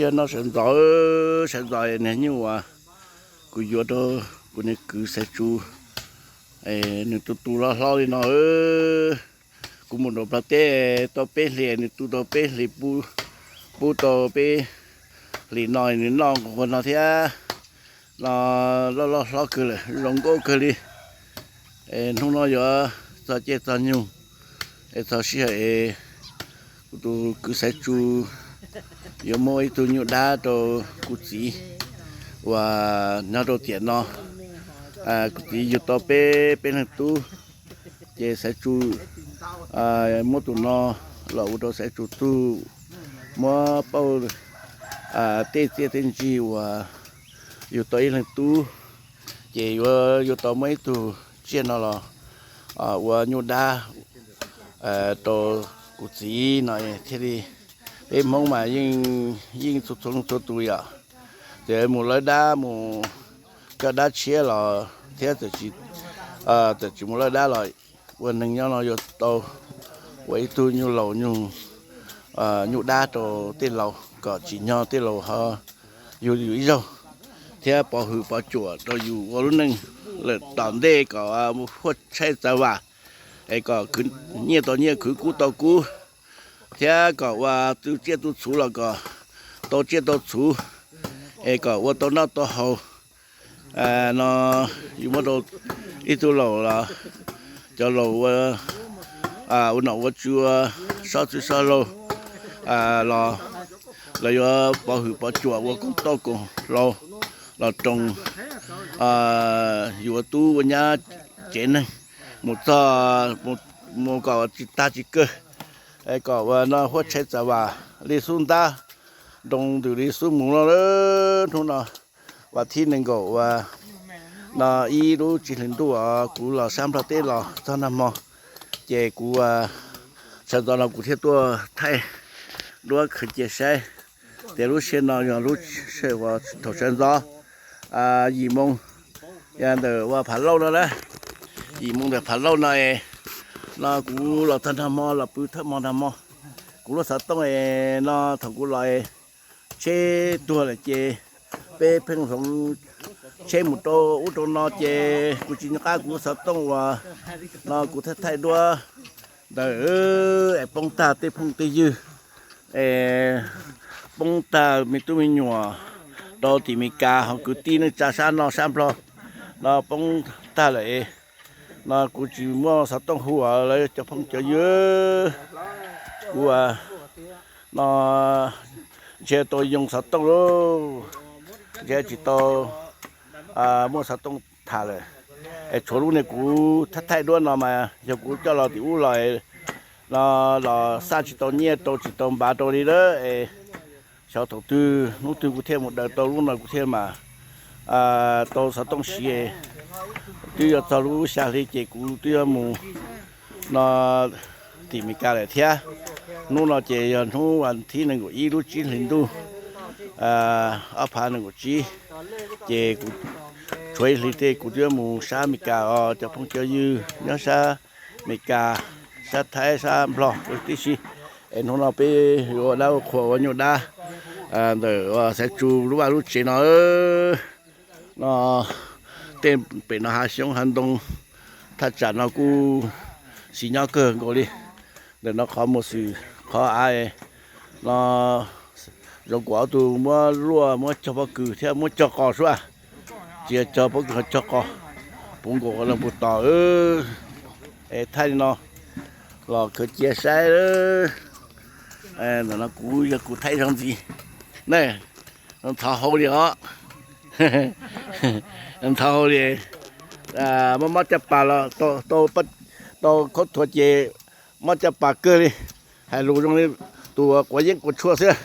Yog no sawv ntxov, sawv ntxov niag nyuj uas kuv yuav rau kuv niag kwv Xaiv Tsu, nws tu tu loj hlob li no. Kuv mus nram plog teb tau peb hlis, nws tu tau peb hlis, pub tau peb hlis no nws noj nqus qhov no thiab. No loj loj hlob kawg lawm, zoo nkauj kawg li. Hnub no yuav txog caij txog nyoog, es txog sij hawm es kuv tus kwv Xaiv Tsu yuav muab ib tug nyuj dab rau kuv txiv uas nyob rau tiam no. Kuv txiv yug tau peb, peb leeg tub, ces Xaiv Tsu muab tus no los ua rau Xaiv Tsu tug muab pauj tej txiaj tej ntsig uas yug tau ib leeg tub, ces yuav, yuav tau muab ib tug tsiaj no los ua nyuj dab rau kuv txiv no thiaj li. Peb Hmoob mas yeej, yeej txhua txhua leej txhua tus yom, txawm mus lawb dab mus coj dab tshiab los thiab, txawm tsis mus lawb dab los ua neeg nyob no yuav tau ua ib tug nyuj laus nyuj, nyuj dab rau tej laus kom tsim nyog tej laus ho yug yus ib zaug, thiab pov hwm pov cuam rau yus ua lub neej lawm tom ntej kom huaj tshaib txav vam, es kom nyiaj tau nyiaj, khwv kub tau kub, thiab kom ua tu tsiaj tu txhuv los kom tau tsiaj tau txhuv, es kom ua tau noj tau haus. No yus muab rau ib tug laus los cov laus ua, ua nom ua tswv, sob txwv sob laug los lawv yuav pov hwm pov cuam ua koom toj koom hlau los roos yus ua tub ua nyab tsev neeg mus txog, mus kom tsis tag tsis kawg, kom ua no huaj tshaib txav vam li xub ntab, nroo ntws li xub muv no. Hnub no vas thib nees nkaum uas no ib lub tsib hlis ntuj os, kuv los sab Nplog teb los txog nag hmo, ces kuv sawv ntxov no kuv thiaj tuaj thaij duab khaws cia saib tias lub sij hawm no yog lub sij hawm uas thaum sawv ntxov yim moo, ntawm ua Phav Lauj no na, yim moo ntawm Phav Lauj no es, no kuv los txog nag hmo los pw thawj hmo nag hmo. Kuv lub xov tooj es no thaum kuv los es tsheb tuag lawm ces peb pheej hloov tsheb mus rau ub rau no ces kuv tsis nco qab kuv lub xov tooj uas no kuv thaij thaij duab ntawd es poob tag tej phooj tej ywg, es poob tag me tub me nyuam rau tim Mes Kas, ho kwv tij neej tsa sab no sab Nplog no poob tag lawm es no kuv tsis muaj xov tooj hu lawv cov phooj cov ywg. Kuv no ntshe tau yoo xov tooj lauj, ntshe tsis tau muaj xov tooj tham lawm. Es tshuav lub niag kuv thaij thaij duab no mas yog kuv coj los tim ub los no los xaj tsis tau nyiaj rau tsis tau npav rau li lawm es xyov thaum twg hnub twg kuv thiaj mus daws tau lub no kuv thiaj mam tau xov tooj siv. Twb yuav txog lub xya hli ces kuv twb yuav mus no tim Mes Kas lawm thiab. Hnub no ces yog hnub vas thib nees nkaum ib lub tsib hlis ntuj ob phav nees nkaum tsib, ces kuv tshuav ib hlis tej kuv twb yuav mus sab Mes Kas os cov phooj cov ywg nyob sab Mes Kas, sab Thaib, sab Nplog tib si. Es hnub no peb yuav ua dab ua qhua ua nyuj dab ntawm Xaiv Tsu lub vaj lub tsev no. No tej pem no hav xyoob hav ntoo, thaj tsam no kuj xis nyob kawg nkaus li. Ntawm no qhov muag xwm qhov av no zoo kuv ob tug muab luaj muab cog pob kws thiab muab cog qos sua. Tsis yog cog pob kws, ho cog qos puv nkaus ua leej puv tos. Es thaij li no los khaws cia saib. Ntawm no kuv yog kuv thaij zog ntxiv na. Ntxhov hau li os. Ntxhov hau li. Mob mob caj pas los tau khaub thuas ces mob caj pas kawg li. Hais lus zoo li tus quav yeeb quav tshuaj xwb.